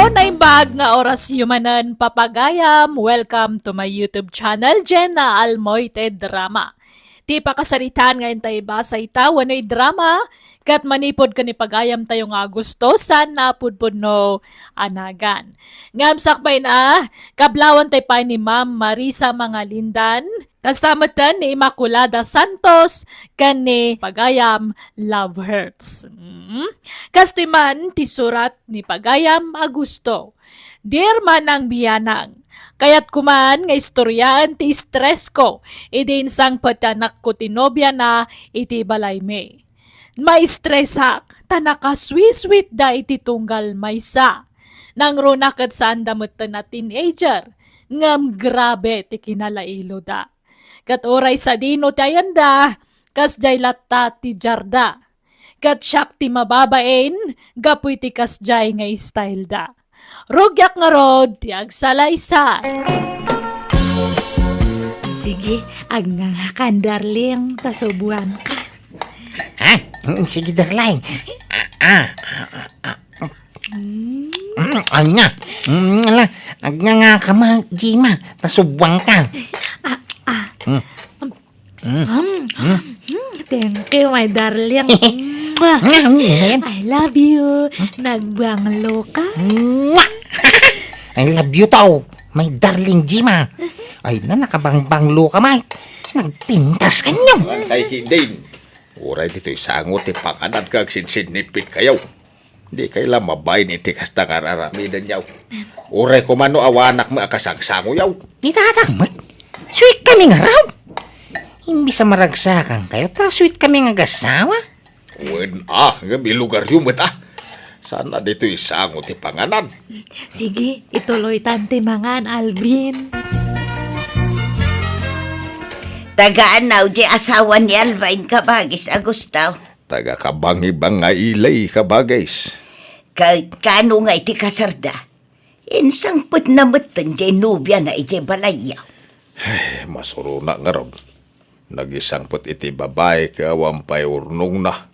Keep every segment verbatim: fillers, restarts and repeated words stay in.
Naimbag nga orasyo manen, papagayam. Welcome to my YouTube channel, Jenna Almoite Drama. Ti pakasaritaan nga intay basa ita wenno idrama, ket manipud ken ni pagayamtayo nga Agosto, saan a pudpudno a nagan. Ngem sakbay na, kablawantay pay ni Ma'am Marisa Mangalindan, kasta metten ni Immaculada Santos, ken ni Pagayam Love Hurts. Mm. Kastoy man ti surat ni Pagayam Agosto. Dear Manang Bianang, kayatko man nga istoryaen ti stress ko idi insangpet ti anakko ti nobiana iti balaymi. Maistresak ta nakasweet-sweetda iti tunggal maysa. Nangruna ket saanda metten a teenager, ngem grabe ti kinalailoda. Ket uray sadino ti ayanda, kasdiay latta ti diarda. Ket siak ti mababain gapu iti kasdiay nga styleda. Rugiak ngarud ti agsalaysay. Sige, agngangakan, darling, ta subuanka. Ha? Mm, sige, darling. Ah, ah, ah, ah. Mm, anya? Mm, ala, agngangakan, Jima, ta subuanka. Ah, ah. Mm. Mm. Mm. Mm. Mm, thank you, my darling. Mwah. Nga, ano yan? I love you. Nagbanglo ka. Mwah! I love you too, my darling Jima. Ay na, nakabangbanglo ka, Mike. Nagpintas ka niyo. Ay, Kidin. Uray ditoy sango ti panganan ka, agsinsinnipit kayo. Di kay la mabain iti kasta nga ar-aramidenyo. Uray koma no awanak met a kasangsangoyo. Ni tatang met, sweet kami nga raw. Imbis a maragsakan kayo, ta sweet kami nga agasawa. Wen a, nga bilugaryo met a. Sana ditoy sango ti panganan. Sige, ituloy tan ti mangan, Alvin. Taga anaw di asawa ni Alvin, kabagis, Agosto? Taga Kabangibang nga Ilay, kabagis. Ka-, kano nga iti kasarda? Insangpetna metten diay nobiana idiay balayyo. Ay, masurona ngarud. Nagisangpet iti babai ket awan pay urnongna.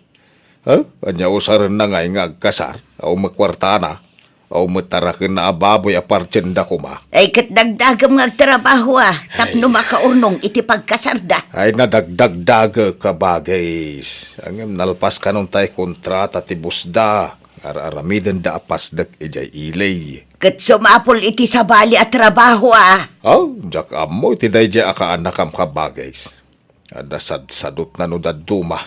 Ha? Ania usarenna ngay nga agkasar? Awan met kuartana? Awan met tarakenna a baboy a partienda koma? Ay, ket dagdagem nga agtrabaho a tapno Ay. makaurnong iti pagkasarda. Ay, nadagdagdagek, kabagis. Ngem nalpas kanon tay kontrata ti busda. Ar-aramidenda a pasdek idiay Ilay. Ket sumapul iti sabali a trabaho a. Aw, diak ammo iti daydiay a kaanakam, kabagis. Adda sadsadutna no dadduma.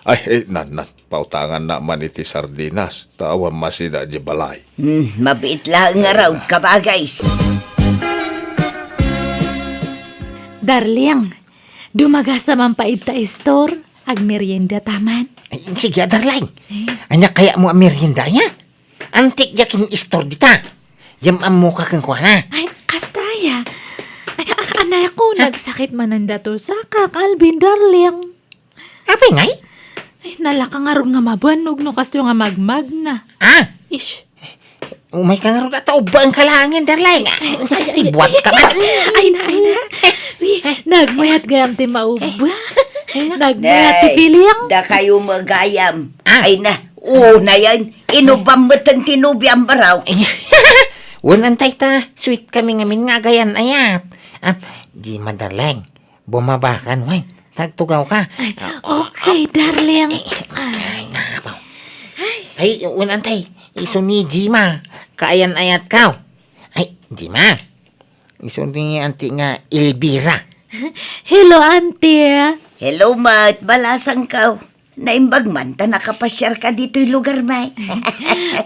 Ay, eh, nan, nan. Pautanganna man iti sardinas. Ta awan masida di balay. Hmm, mabiit laeng nga raw, kabagis. Darling, dumagasta man pay ita store. Agmerienda ta man. Ay, sige, darling. Eh? Ania kayatmo a merienda, aya? Antik diak ken istor dita. Yam ammoka kenkuana. Ay, kasta aya. Ay, a-, anay ako, nagsakit manen dato sakak, Alvin, darling. Apay ngay? Ay, nalaka ngarud nga mabannog no kastoy nga magmagna. Ah? Ish. Umay ka ngarud a ta ubbaen ka laengen, darling. Ay, ay, ay, Ibuat ka man. Ay na, ay na. Wi, nagmayat gayam ti maubba. Ay na. Nagmayat ti Nay, feeling. Dakayo met gayam. Ah. Ay na. Oo na yan. Inubam met ti nobiam, baraw. Wen antay ta, sweet kami ngamin nga agayan-ayat. Ah, Jima, darling. Bumabakan, wen. Nagtugaw ka. Ay, Ah, okay, darling. Ay, Ah. ay, napaw. Ay, wen antay, isu ni Jima, kaayan-ayat ka. Ay, Jima. Isu ni anti nga Elvira. Hello, auntie. Hello, Mat. Balasang ka. Naimbag man ta nakapasiar ka ditoy lugar, may.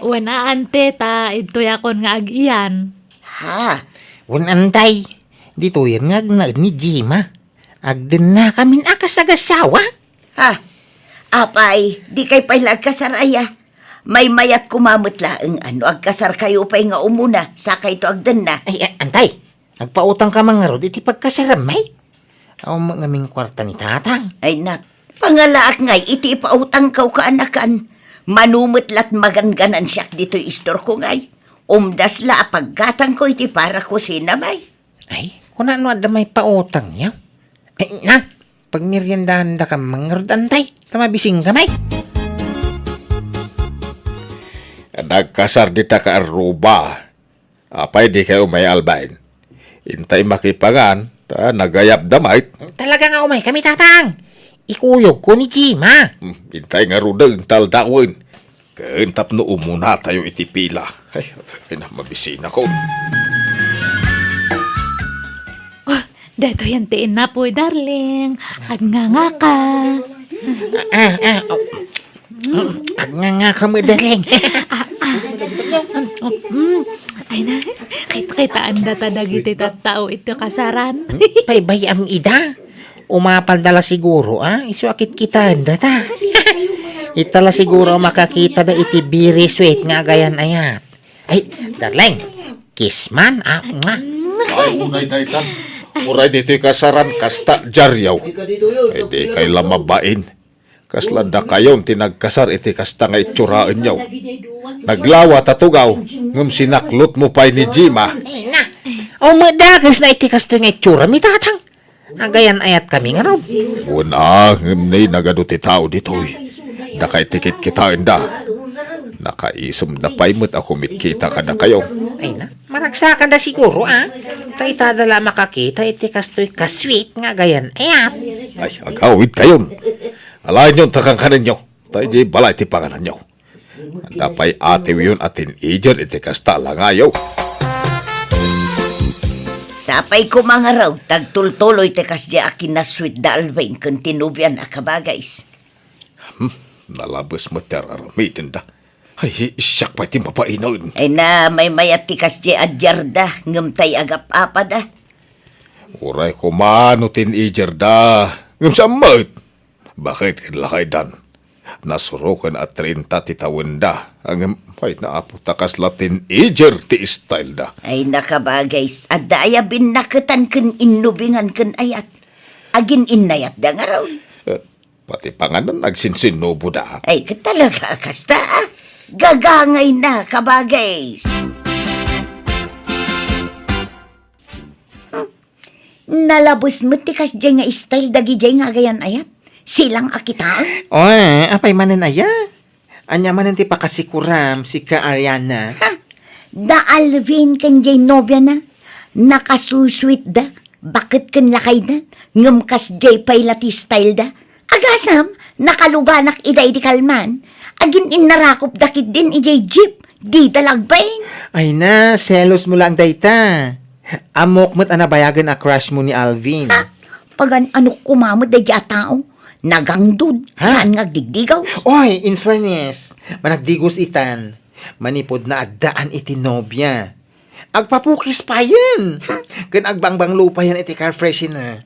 Wen a, ante, ta idtoy akon nga ag-iyan. Ha? Wen, antay, ditoyen nga agnaed ni Jima. Agdenna kamin a kasagasawa. Ha? Apay, di kay pay la agkasar aya? Maymayat koma met laeng a no agkasar kayo pay nga umuna, sakayto agdenna. Ay, a-, antay, agpautang ka man ngarud iti pagkasaram, may? Awan met ngamin kuarta ni Tatang. Ay, nak, pangalaak ngay iti ipautangko, kaanakan. Mano met lat magangganan siak ditoy istorko ngay. Umdas la a paggatangko iti para kusina, may. Ay, kuna no adda maipautang, ya? Ay, na, pagmeriendahanda ka man ngarud, antay, ta mabising ka, may. Nagkasar dita ka arruba. Apay di kayo may Alvin? Intay makipangan, ta nagayapda met. Talaga nga umaykami, Tatang. Ikuyogko ni Jima. Hmm, intay ngaruden ta aldawen. Ken tapno umunatayo iti pila. Ay, ay na, mabisinakon. Oh, daytoy ti inapoy, darling. Agngangaka. Ah, ah, ah, oh. Mm, agngangaka met, darling. Ah, ah. Mm, ay na, kit-, kitaendata dagiti tattao iti kasaran. Paybay-am ida. Umapalda la siguro, ah? Isu a kitkitaendata. Ita la siguro a makakitada iti very sweet nga agayan-ayat. Ay, darling, kiss man, ah, nga. Ay, unay dayta. Uray ditoy kasaran, kasta diaryo. Ay, di kay la mabain. Kasla dakayon ti nagkasar iti kasta nga itsuraenyo. Naglawa ta tugaw, ngem sinaklotmo pay ni Jima. Ay na. Aw, madakes na iti kastoy nga itsura mi, Tatang. Agayan-ayatkami ngarud. Wen a, ngem nay nagadu ti tao ditoy. Dakay ti kitkitaenda. Nakaisumda pay met a kumitkita kadakayo. Ay na, maragsakanda siguro, ah. Ta itada la makakita iti kastoy ka-sweet nga agayan-ayat. Ay, agawidkayon. Alaenyon ta kankanenyo. Ta idiay balay ti pangananyo. Adda pay atiwyon a teenager iti kasta a langayo. Sapay koma ngarud, ta agtultuloy ti kasdiay a kinasweet da Alvin ken ti nobiana, kabagays. Hmm, nalabes met ti ar-aramidenda. Ay, siak pay ti mabainen. Ay na, maymayat ti kasdiay a diarda, ngem tay agap-apada. Uray koma no teenager da, ngem saan met? Baket ket lakaydan. Nasuroken a treinta ti tawenda. Ngem, ay, naapo ta kasla teenager ti style da. Ay, nakabagay, adda aya binnaketan ken innubingan ken ayat. Agin-innayatda ngarud. Eh, pati panganan agsinsinnubo da. Ay, ket talaga, kasta, ah. Gagangay na, kabagay. Hmm. Nalabes met ti kasdiay nga style dagidiay nga agayan-ayat. Silang a kitaen. Oy, apay manen aya? Ania manen ti pakasikuram, sika Ariana? Ha? Da Alvin ken diay nobiana, nakasusweet da, baket ken lakayda, ngem kasdiay pay la ti style da. Agasam, nakaluganak ida idi kalman. Agin-innarakopda ketdin idiay jeep, dida la agbain. Ay na, selosmo laeng dayta. Ammok met a nabayagen a crush mo ni Alvin. Ha? Pagan-anok koma met daydi a tao. Nagangdud, ha? Saan nga agdigdigaw? Oy, in fairness, managdigos itan. Manipud naaddaan iti nobia. Agpapukis payen. Hmm. Ken agbangbanglo payen iti car freshener.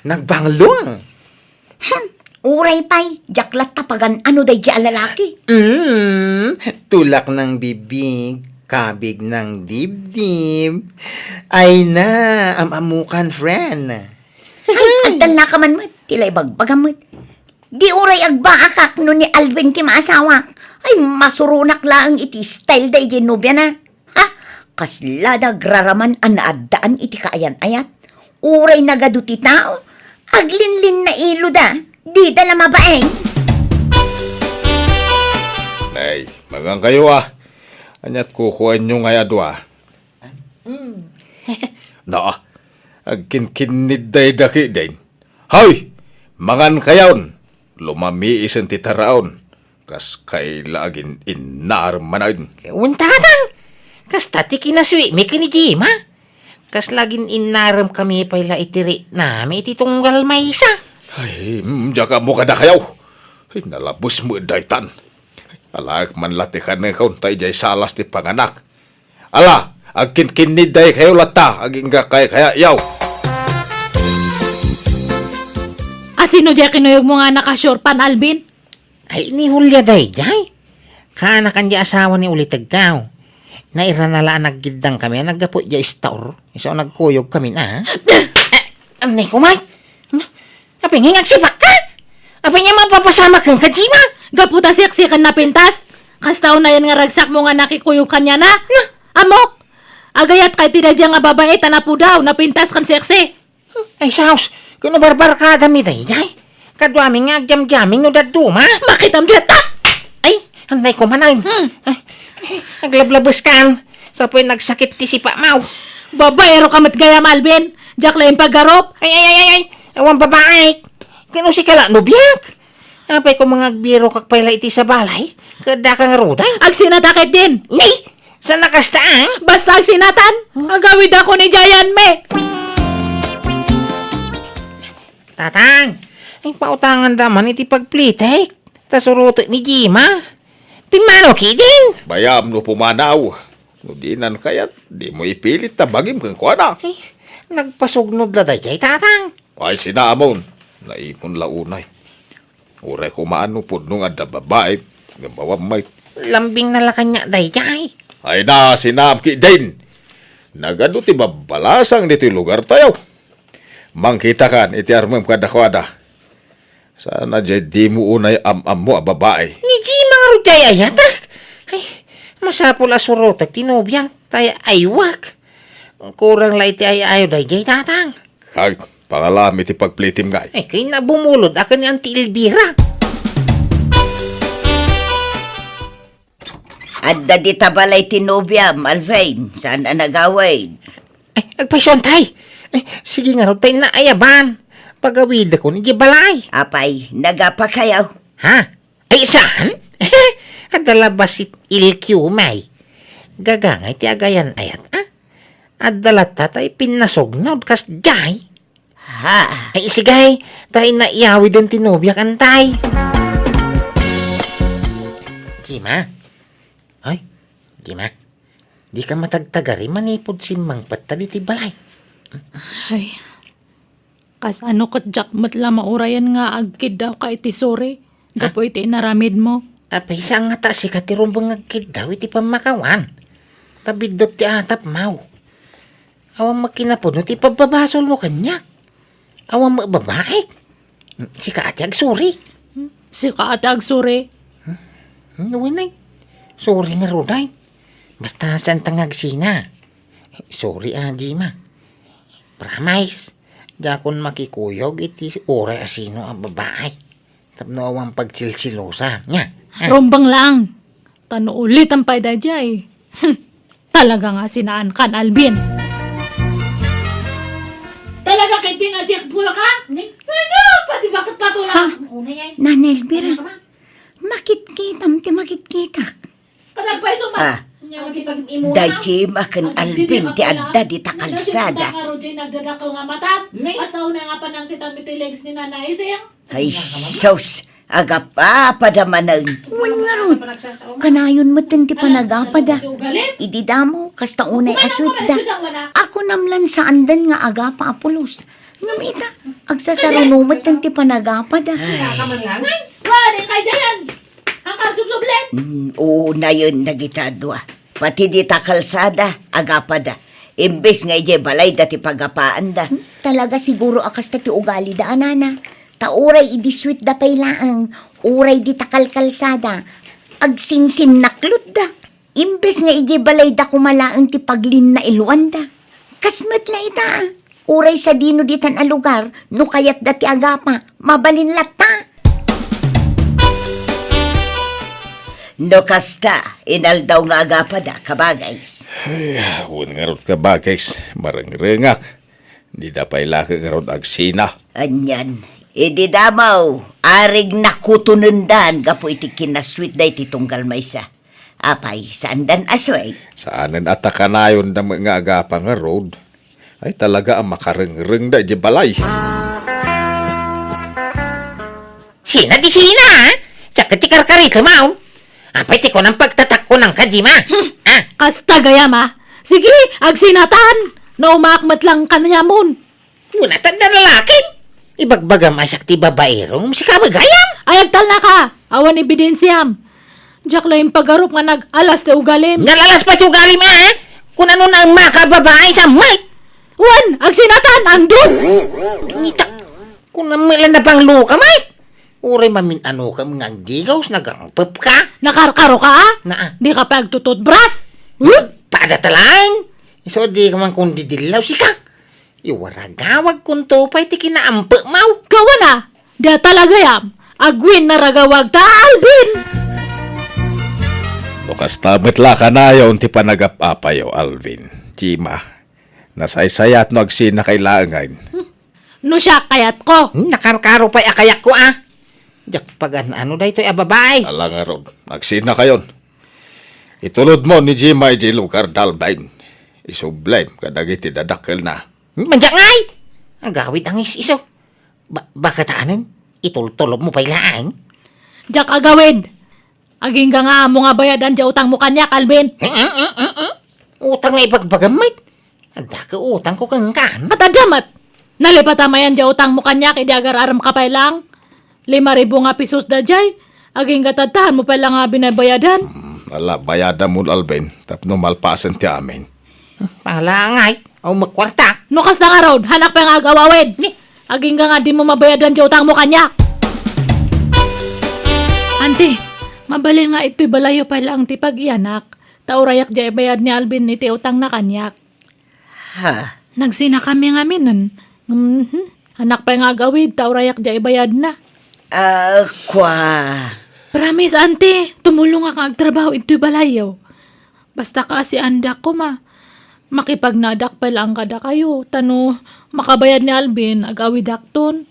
Nagbanglo. Hmm. Uray pay, diak latta pagan-ano daydi a lalaki. Mm, tulak ng bibig, kabig ng dibdib. Ay na, am-amukan, friend. Ay, agtallaka man met, ti la ibagbagam met. Di uray agbaakak no ni Alvin ti maasawak. Ay, masuronak laeng iti style da iti nobiana. Ha? Kasla da agraraman a naaddaan iti kaayan-ayat. Uray nagadu ti tao, aglinlinnailoda, dida la mabain. Nay, mangan kayo, ah. Aniat kukuanyo ngay a dua? Mm. Naa, agkinkinnid dayda ketdin. Hoy! Mangan kayon! Lumamiisen ti taraon. Kas kaila agin-innarem manen. Wen, Tatang! Kasta ti kinasweet mi ken ni Jima. Kasla agin-innarem kami pay la iti riknami iti tunggal maysa. Ay, mm, diak ammo kadakayo. Ay, nalabes met daytan. Alaek man la ti kanekon ta idiay salas ti panganak. Ala, agkinkinnid daykayo latta, agingga kay kaya yaw. Asino diay kinuyogmo nga naka-short pan, Alvin? Ay, ni Julia daydiay. Kaanakan di asawa ni Ulitegkaw. Nairana la a naggiddang kami a naggapu di istaor. Isu a nagkuyog kami na. Eh, anay ko, Mike. Apay nga agsipakka? Apay nga mapapasamak kenka, Jima? Gapu ta seksi ken napintas. Kasta unayen nga ragsakmo nga nakikuyog kaniana. Na? Ammok! Agayat kay ti daydiay nga babai ta napudaw, napintas ken seksi. Ay, sus, ket no barbarkadami daydiay. Kaduami nga agjamming no dadduma. Makitam diay ta! Ay, anay ko man ay. Hmm. Ay, Aglablabeskan. Sa pay nagsakit ti sipamaw. Babaero ka met gayam, Alvin. Diak laeng pagarup. Ay, ay, ay, ay, ay. Awan babae. Kano si kala nobiak? Apay ko mangagbiro kak pay la iti sa balay? Kada ka nga ruda. Agsinata ketdin. Nay! Sa nakasta, ah? Basta agsinatan. Agawid ako ni Giant me. Tatang, ay pautangan da man iti pagplitek. Ta surutek ni Jima. Pimmano ketdin? Bayam no pumanaw. No dinan kayat, dimo ipilit ta bagim kenkuana. Ay, nagpasugnod la daydiay, Tatang. Ay, sinaamon. Naimon la unay. Uray kumaan no pudno nga adda babae, nga bawam met. Lambing na la kaniak daydiay. Ay na, sinaam ketdin. Nagadu ti babbalasang ditoy lugartayo. Mangkitakan iti armem kadakuada. Saan a diay dimo unay am-ammo a babae? Ni Jima ngarud ti ay-ayatak. Ay, masapul a surotek ti nobiak, ta ay-aywak. Kurang la iti ay-ayo daydiay, Tatang. Kag, pangalam iti pagplitim ngay. Ay, kayna bumulod a ken ni Auntie Elvira. Adda dita balay ti nobiam, Alvin. Saan a nagawid? Ay, agpayso, Tay. Ay, sige ngarud, Tay, naayaban. Pagawidakon idiay balay. Apay, nagapakayo? Ha? Ay, saan? Adda la bassit ilkiw, may. Gagangay ti agayan-ayat, ah? Adda latta tay pinnasugnod, kasdiay. Ha? Ay, isigay, ta inna iyawiden ti nobiak, Antay. Jima? Hoy, Jima? Dika matagtagari manipud simmangpet ta ditoy balay. Ay, kasano ket diak met la maurayen nga agkiddawka iti suri gapu iti inaramidmo? Apay, saan ngata sika ti rumbeng nga agkiddaw iti pammakawan? Ta biddut ti atapmaw. Awan met kinapudno ti pabbabasolmo kaniak. Awan met babaek. Sika a ti agsuri. Hmm? Sika a ti agsuri. Hmm? Hmm, wen ay. Suri ngarud ay. Basta saanta nga agsina. Suri a, Jima. Promise. Diakon makikuyog iti uray a sino a babae. Tapno awan pagsilsilosa. Nya? Ah. Rumbeng lang. Ta no ulitem pay daydiay. Hmm. Talaga nga sinaankan, Alvin. Talaga ketdi nga diak puro ka? Ni? Ano? Pati bakit patulang? Ha? Una yan. Nana Elvira, ano ka ba? Makitkitam ti makitkitak. Kadagpay suma. Ah. Nya, di pag-imuna. Da Jim a ken Alvin ti adda dita kalsada. Nagdadakkel nga mata. Ni? Asaw na nga panangkitam iti legs ni Nana Ising. Ay, sus! Agapapada manen. Wen ngarud, kanayon metten ti panagapada. Idi damo, kasta unay a suitda. Ako namlan saanden nga agapa a pulos. Ngem ita, agsasaruno metten ti panagapada. Ay. Wala kay Jayan. Ang pagsubsublet. Mm, unayen dagita dua. Pati dita kalsada, agapada. Imbes nga idiay balayda ti pagapaanda. Hmm, talaga siguro a kasta ti ugalida, a nana. Ta uray idi suitda pay laeng, uray dita kalkalsada, agsinsinnaklutda. Imbes nga idiay balayda koma laeng ti paglinna iluanda. Kas met la ita, ah. Uray sadino ditan a lugar, no kayatda ti agapa, mabalin latta. No kasta, inaldaw nga agapada, kabagays. Ay, wen ngarud, kabagays, marengrengak. Dida pay la ket ngarud agsina. Anian, idi damo, arigna kutonendan gapu iti kinasuitda iti tunggal maysa. Apay, saandan a suit? Saanen a ta kanayonda met nga agapa ngarud. Ay, talaga a makarengrengda idiay balay. Sina di sina, ha? Siak ti karkaritem, aw. Apay ti kunam pagtatakko nang kadima? Hmm. Ah. Kasta gayam, ah. Sige, agsinatan. Naumaak met lang kanayamon. Una, ta adda lalakim. Ibagbagam a siak ti babaero, ngem sika met gayam. Ay, agtalnaka. Awan ebidensiam. Diak la impagarup nga nag-alas ti ugalim. Nalalas pay ti ugalim, ha? Kun ano na ang makababae sa mic. Wen, agsinatan, angdon. Nita, kun ano lang nabanglo ka, mic. Uray mamin-ano ka, nga agdigaw, nagangpep ka. Nakarkaro ka, ah? Naa. Di ka pa agtututbras? Huh? Pada talaeng. Iso di ka man kundi dillaw, sika. Iwaragawag kunto pay ti kinaampekmaw. Kawana, da talagayam, agwin naragawag ta Alvin. No kasta met la kanayon ti panagap-apayo, Alvin, Jima, nasaysayaat no agsinakay laengen. No siak, kayatko. Hmm, nakarkaro pay a kayatko, a. Diak pagan-ano daytoy a babai. Ala ngarud, agsinakayon. Itulodmo ni Jima idiay lugar da Alvin. Isublem kadagiti dadakkelna. Hmm, mandiak ngay! Agawid a ngis isu. Ba-, bakit anen? Itultulogmo pay laeng? Diak agawid. Agingga nga ammo nga bayadan diay utangmo kaniak, Alvin. Eh, eh, eh, eh, eh. Utang nga ibagbagam met. Adda ka utangko kenka. Ket adda met. Nalipatmo ayan diay utangmo kaniak idi agar-aremka pay laeng. Lima ribu nga pesos daydiay. Agingga ta adda mo pay la nga binabayadan. Hmm, ala, bayadamon, Alvin, tapno malpasen ti amin. Pala ngay, awan met kuarta. No kasta ngarud, haanak pay nga agawawid. Ni? Agingga nga dimo mabayadan diay utangmo kaniak. Auntie, mabalin nga itoy balayyo pay laeng ti pag-iyanak. Ta urayak diay ibayad ni Alvin iti utangna kaniak. Ha? Nagsinakami ngaminen. Mhm. Haanak pay nga agawid, ta urayak diay ibayadna. Ah, kua. Promise, auntie, tumulongak nga agtrabaho itoy balayyo. Basta kaasiandak koma, makipagnaadak pay laeng kadakayo, ta no makabayad ni Alvin, agawidakton.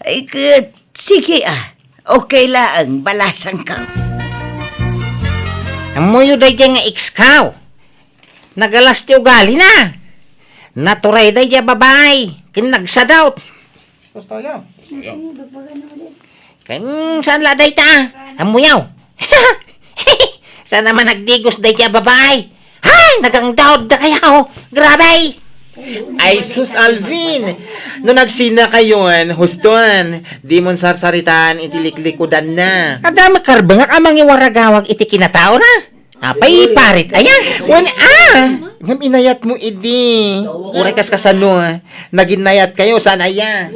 Ay, ket, sige, ah. Okay laeng, balasanka. Ammoyo daydiay nga ex-ko. Nagalas ti ugalina. Naturay daydiay a babai, ken nagsadut. Basta yan. Ken saan la dayta? Ammoyo. Saan a man agdigos daydiay a babai? Hay, nagangdaw dakayo. Grabe. Ay, sus, Alvin. No nagsinakayon, huston, dimon sarsaritaan iti liklikudanna. Adda makarbengak a mangiwaragawag iti kinataona. Apay, parit aya? Wen, a! Ngem inayatmo idi. Uray kas kasano, naginnayatkayo, saan aya?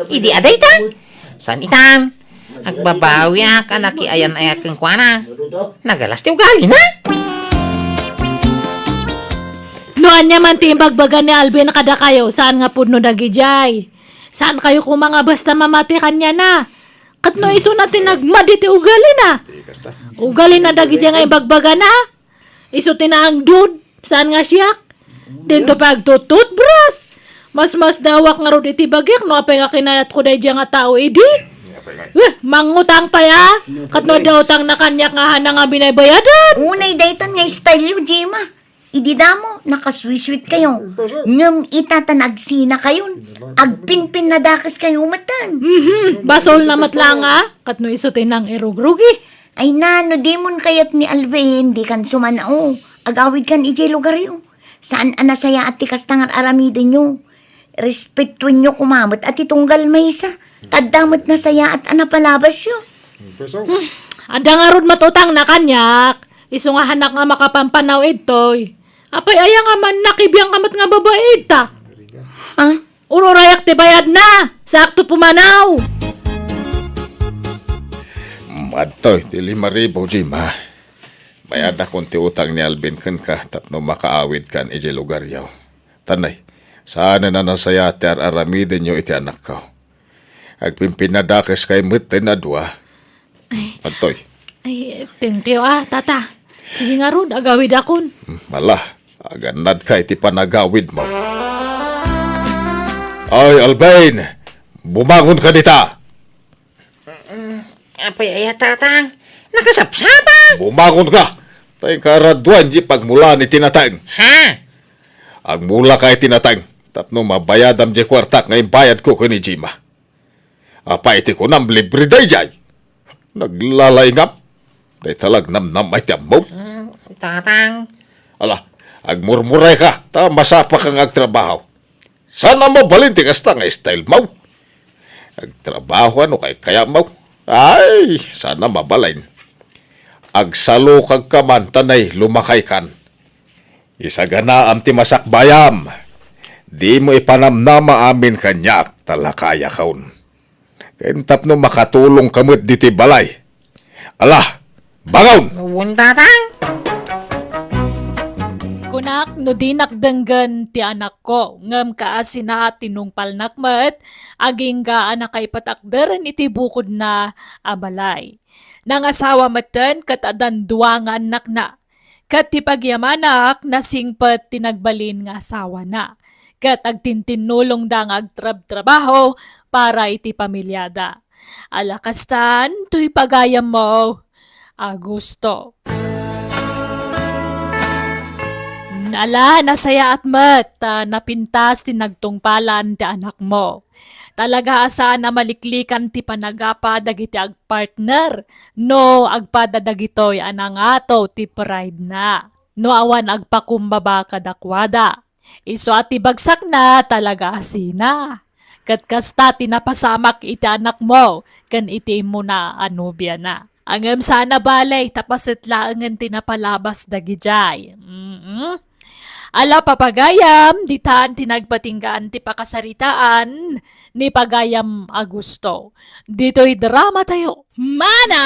Idi a dayta? Saan itan? Agbabawiak a nakiayan-ayat kenkuana. Nagalas ti ugalina. No ania man ti imbagbaga ni Alvin kadakayo, saan nga pudno dagidiay. Saankayo koma nga basta mamati kaniana. Ket no isuna ti nagmadi ti ugalina. Ugalina dagidiay nga imbagbagana. Isu ti naangdud, saan nga siak. Dinto pay agtututbras. Masmasdawak ngarud iti bagik no apay nga kinayatko daydiay nga tao idi. Eh, mangutang pay a. Ket no adda utangna kaniak nga haanak nga binabayadan. Unay daytan nga style yo, Jima. Idi damo, nakasweet-sweetkayo. Ngem ita ta nagsinakayon, agpinpinnadakeskayo metten. Mhm, basolna met la nga, ket no isu ti nangirugrugi. Ay na, no dimon kayat ni Alvin, dikan sumanao. Agawidkan idiay lugaryo. Saan a nasayaat ti kasta nga ar-aramidenyo. Respetuenyo koma met a ti tunggal maysa. Ta adda met nasayaat a napalabasyo. Hmm, adda ngarud met utangna kaniak. Isu nga haanak nga makapampanaw idtoy. Apay aya nga man nakibiangka met nga babai idta? Ha? Ururayak ti bayadna. Saakto pumanaw. Madtoy ti lima ribu, Jima. Bayadakon ti utang ni Alvin kenka tapno makaawidkan idiay lugaryo. Tanay, saanen a nasayaat ti ar-aramidenyo iti anakko. Agpinpinnadakeskay metten a dua. Ay. Adtoy. Ay, thank you, a, tata. Sige ngarud, agawidakon. Hmm, ala, agannadka iti panagawidmo. Ay, Alvin, bumangonka dita. Mm, apay aya, tatang? Nakasapsapa? Bumangonka! Ta inka araduan diay pagmulaan iti nateng. Ha? Agmulaka iti nateng tapno mabayadam diay kuartak nga imbayadko ken ni Jima. Apay ti kunam, libre daydiay? Naglalaingam. Dayta la agnamnama iti ammom. Mm, tatang. Ala, agmurmurayka ta masapaka nga agtrabaho. Saan a mabalin ti kasta nga style mo. Agtrabaho no kaykayatmo. Ay, saan a mabalin. Agsalukagka man ta nay lumakaykan. Isaganaam ti masakbayam. Dimo ipanamnama amin kaniak ta lakayakon. Ken tapno makatulongka met ditoy balay. Ala, bangon! Wen, tatang. Kun Nak no dinak denggen ti anakko, ngem kaasina tinungpalnak met, agingga a nakaipatakderen iti bukodna a balay. Nangasawa metten ket addan dua nga annakna. Ket ti pagyamanak, nasingpet ti nagbalin nga asawana. Ket agtintinnulongda nga agtrabtrabaho para iti pamiliada. Ala kastan, toy pagayammo, Augusto. Ala, nasayaat met, ta napintas ti nagtungpalan ti anakmo. Talaga a saan a maliklikan ti panagapa dagiti agpartner no agpada dagitoy a nangato ti pride na. No awan agpakumbaba kadakuada. Isu a ti bagsakna talaga a sina. Ket kasta ti napasamak iti anakmo ken iti immuna a nobiana. Ngem saan a bale, ta paset laengen ti napalabas dagidiay. Mm-mm. Ala, papagayam, ditan ti nagpatinggaan ti pakasaritaan ni Pagayam Augusto. Ditoy drama tayo. Manang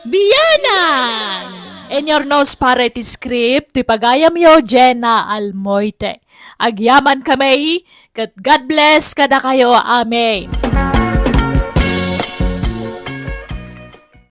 Bianang! In your nose para iti script, ti pagayamyo, Jenna Almoite. Agyaman kami, ket God bless kadakayo. Amen.